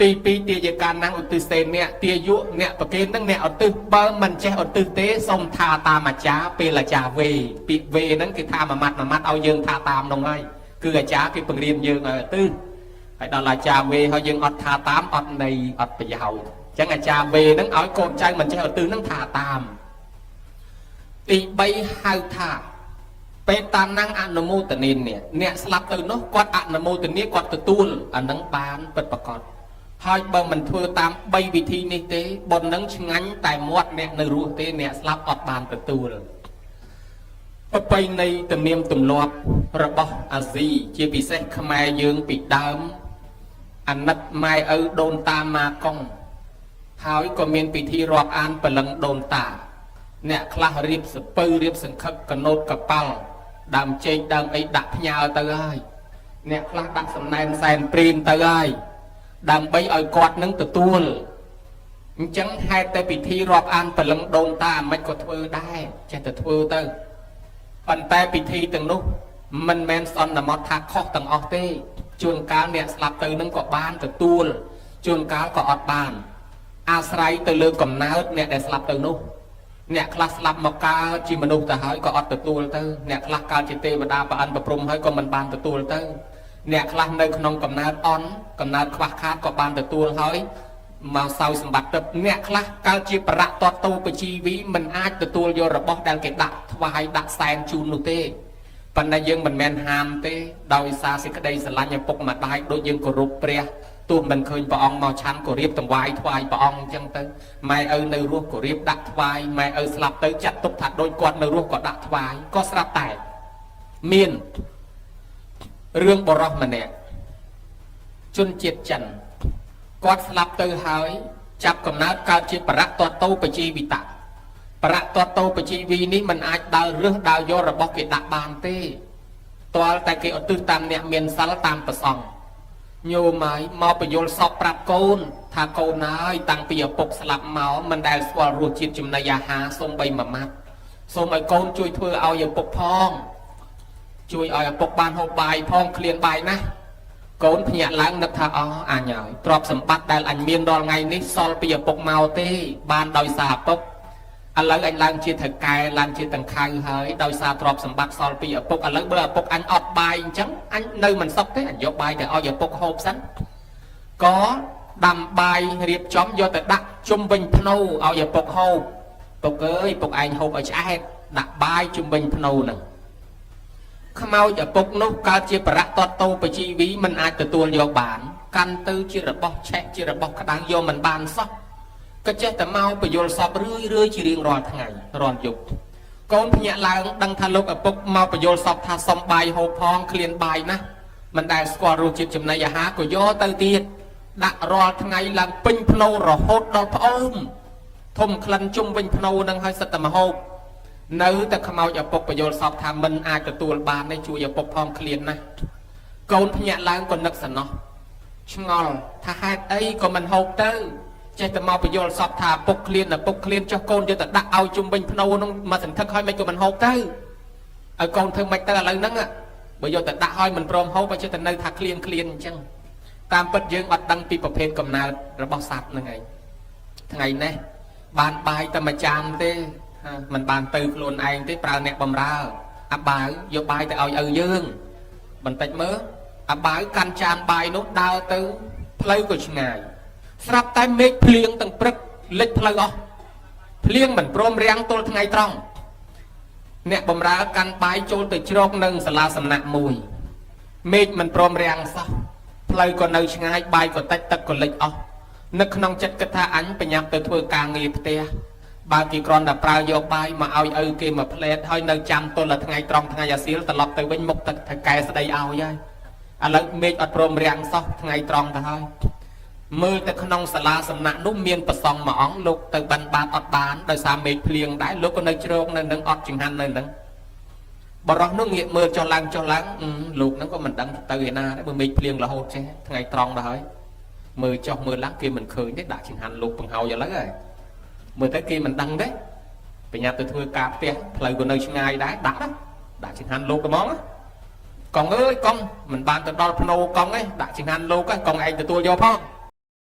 ទី2ទាយកាណាំងឧទ្ទិសេអ្នកទាយុអ្នកប្រគេននឹងអ្នកឧទ្ទិសបើមិនចេះឧទ្ទិសទេសូមថាតាមអាចារ្យពេលអាចារ្យវេពាក្យវេហ្នឹងគឺថាមួយម៉ាត់មួយម៉ាត់ឲ្យយើងថាតាមនោះហើយគឺអាចារ្យគេបង្រៀនយើងឲ្យឧទ្ទិសហើយដល់អាចារ្យវេហើយយើងអត់ថាតាមអត់ន័យអត់ប្រយោជន៍អញ្ចឹងអាចារ្យវេហ្នឹងឲ្យកូនចៅមិនចេះឧទ្ទិសហ្នឹងថាតាមទី3ហៅថាបេតាណាំងអនុមោទនានេះអ្នកស្លាប់ទៅនោះគាត់អនុមោទនាគាត់ទទួលអានឹងបានពិតប្រកបហើយបើមិនធ្វើតាម3វិធីនេះទេបុណ្យនឹងឆ្ងាញ់តែមាត់អ្នកនៅរស់ទេអ្នកស្លាប់អត់បានទទួលប្រពៃណីទំនៀមទម្លាប់របស់អាស៊ីជាពិសេសខ្មែរយើងពីដើមអាណិតម៉ែឪដូនតាម៉ាកុងហើយក៏មានពិធីរាប់អានព្រលឹងដូនតាអ្នកខ្លះរៀបសពៅរៀបសង្ខឹកកណូតកប៉ាល់ដើមចេកដើមអីដាក់ផ្ញើទៅហើយអ្នកខ្លះដាក់សំណែនសែនព្រានទៅហើយដើម្បីឲ្យគាត់នឹងទទួលអញ្ចឹងហេតុតែពិធីរាប់អានព្រលឹងដូនតាមិនក៏ធ្វើដែរចេះតែធ្វើទៅប៉ុន្តែពិធីទាំងនោះមិនមែនសន្មត់ថាខុសទាំងអស់ទេជួនកាលអ្នកស្លាប់ទៅនឹងក៏បានទទួលជួនកាលក៏អត់បានអាស្រ័យទៅលើកំណើតអ្នកដែលស្លាប់ទៅនោះអ្នកខ្លះស្លាប់មកកើតជាមនុស្សទៅហើយក៏អត់ទទួលទៅអ្នកខ្លះកើតជាទេវតាប្រអិនប្រព្រំហើយក៏មិនបានទទួលទៅអ្នកខ្លះនៅក្នុងកំណើតអន់កំណើតខ្វះខាតក៏បានទទួលហើយមកសោយសម្បត្តិទឹកអ្នកខ្លះកើតជាបរៈតតតោបជីវីមិនអាចទទួលយករបស់ដែលគេដាក់ថ្វាយដាក់សែនជូននោះទេប៉ុន្តែយើងមិនមែនហាមទេដោយសារសេចក្តីស្រឡាញ់ឪពុកម្ដាយដូចយើងគោរពព្រះទោះមិនឃើញព្រះអង្គមកឆាន់ក៏រៀបតង្វាយថ្វាយព្រះអង្គអញ្ចឹងទៅម៉ែឪនៅរស់ក៏រៀបដាក់ថ្វាយម៉ែឪស្លាប់ទៅចាត់ទុកថាដូចគាត់នៅរស់ក៏ដាក់ថ្វាយក៏ស្រាប់តែមានរឿងបរោះម្នាក់ជនជាតិចិនគាត់ស្លាប់ទៅហើយចាប់កំណើតកើតជាបរៈតតោបជីវិតៈបរៈតតោបជីវីនេះមិនអាចដើររើសដើរយករបស់គេដាក់បានទេទាល់តែគេឧទ្ទិសតាមអ្នកមានសិលតាមប្រសង់ញោមហើយមកបញ្យលសពប្រាប់កូនថាកូនហើយតាំងពីឪពុកស្លាប់មកមិនដែលស្គាល់រសជាតិចំណីអាហារសូម្បីមួយម៉ាត់សូមឲ្យកូនជួយធ្វើឲ្យឪពុកផងជួយឲ្យឪពុកបានហូបបាយផងឃ្លានបាយណាស់កូនភ្ញាក់ឡើងនឹកថាអអញហើយទ្រព្យសម្បត្តិដែលអញមានរាល់ថ្ងៃនេះសល់ពីឪពុកមកទេបានដោយសារឪពុកឥឡូវអញឡើងជាថៅកែឡើងជាតង្ខៅហើយដោយសារទ្រព្យសម្បត្តិសល់ពីឪពុកឥឡូវបើឪពុកអញអត់បាយអញ្ចឹងអញនៅមិនសុខទេអញយកបាយទៅឲ្យឪពុកហូបសិនក៏ដាំបាយរៀបចំយកទៅដាក់ជុំវិញភ្នូឲ្យឪពុកហូបពុកអើយពុកឯងហូបឲ្យឆ្អែតដាក់បាយជុំវិញភ្នូហ្នឹងខ្មោចឪពុកនោះកើតជាបរៈតតោបជីវីមិនអាចទទួលយកបានកាន់ទៅជារបស់ឆេះជារបស់ក្តៅយកមិនបានសោះក៏ចេះតែមកបញ្យលសពរឿយរឿយជារៀងរាល់ថ្ងៃរាល់យប់កូនភ្ញាក់ឡើងដឹងថាលោកឪពុកមកបញ្យលសពថាសុំបាយហូបផងឃ្លានបាយណាស់មិនដែលស្គាល់រសជាតិចំណីអាហារក៏យកទៅទៀតដាក់រាល់ថ្ងៃឡើងពេញភ្នូរហូតដល់ផ្អូមធំក្លិនជុំវិញភ្នូនឹងហើយសិតតែមកហូបនៅតែខ្មោចឪពុកបញ្យលសពថាមិនអាចទទួលបានទេជួយឪពុកផងឃ្លានណាស់កូនភ្ញាក់ឡើងក៏នឹកសំណោះឆ្ងល់ថាហេតុអីក៏មិនហូបទៅចេះតែមកបញ្យលសពថាឪពុកឃ្លានឪពុកឃ្លានចុះកូនយកទៅដាក់ឲ្យជុំវិញភ្នូនោះមកសន្ធឹកឲ្យមិនក៏មិនហូបទៅឲ្យកូនធ្វើមិនទៅឥឡូវហ្នឹងបើយកទៅដាក់ឲ្យមិនព្រមហូបឲ្យចេះតែនៅថាឃ្លានឃ្លានអញ្ចឹងតាមពិតយើងអត់ដឹងពីប្រភេទកំណើតរបស់សត្វហ្នឹងឯងថ្ងៃនេះបានបាយតែមួយចានទេមិនបានទៅខ្លួនឯងទេប្រើអ្នកបំរើអាបាវយកបាយទៅឲ្យឪយើងបន្តិចមើលអាបាវកាន់ចានបាយនោះដើរទៅផ្លូវក៏ឆ្ងាយស្រាប់តែមេឃភ្លៀងទាំងព្រឹកលិចផ្លូវអស់ភ្លៀងមិនព្រមរាំងទល់ថ្ងៃត្រង់អ្នកបំរើកាន់បាយចូលទៅជ្រកនឹងសាលាសំណាក់មួយមេឃមិនព្រមរាំងសោះផ្លូវក៏នៅឆ្ងាយបាយក៏តិចទឹកក៏លិចអស់នឹកក្នុងចិត្តគិតថាអញបញ្ញាប់ទៅធ្វើការងារផ្ទះបើគេគ្រាន់តែប្រើយកបាយមកឲ្យឪគេមកផ្លែតហើយនៅចាំទល់តែថ្ងៃត្រង់ថ្ងៃអាសៀលត្រឡប់ទៅវិញមុខទឹកថៅកែស្ដីឲ្យហើយឥឡូវមេឃអត់ព្រមរាំងសោះថ្ងៃត្រង់ទៅហើយមើលទៅក្នុងសាលាសំណាក់នោះមានប្រសង់មួយអង្គលោកទៅបិណ្ឌបាតអត់បានដោយសារមេឃភ្លៀងដែរលោកក៏នៅជ្រកនៅនឹងអត់ចង្ហាន់នៅនឹងបរោះនោះងាកមើលចុះឡើងចុះឡើងលោកហ្នឹងក៏មិនដឹងទៅឯណាដែរបើមេឃភ្លៀងរហូតចេះថ្ងៃត្រង់ដល់ហើយមើលចុះមើលឡើងគេមិនឃើញទេដាក់ចង្ហាន់លោកបង្ហើយឥឡូវហើយមើលទៅគេមិនដឹងទេបញ្ញាទៅធ្វើការផ្ទះផ្លូវក៏នៅឆ្ងាយដែរដាក់ដាក់ចង្ហាន់លោកត្មងកងអើយកងមិនបានទៅដល់ភ្នោកងទេដាក់ចង្ហាន់លោកកងឯងទទួលយកផង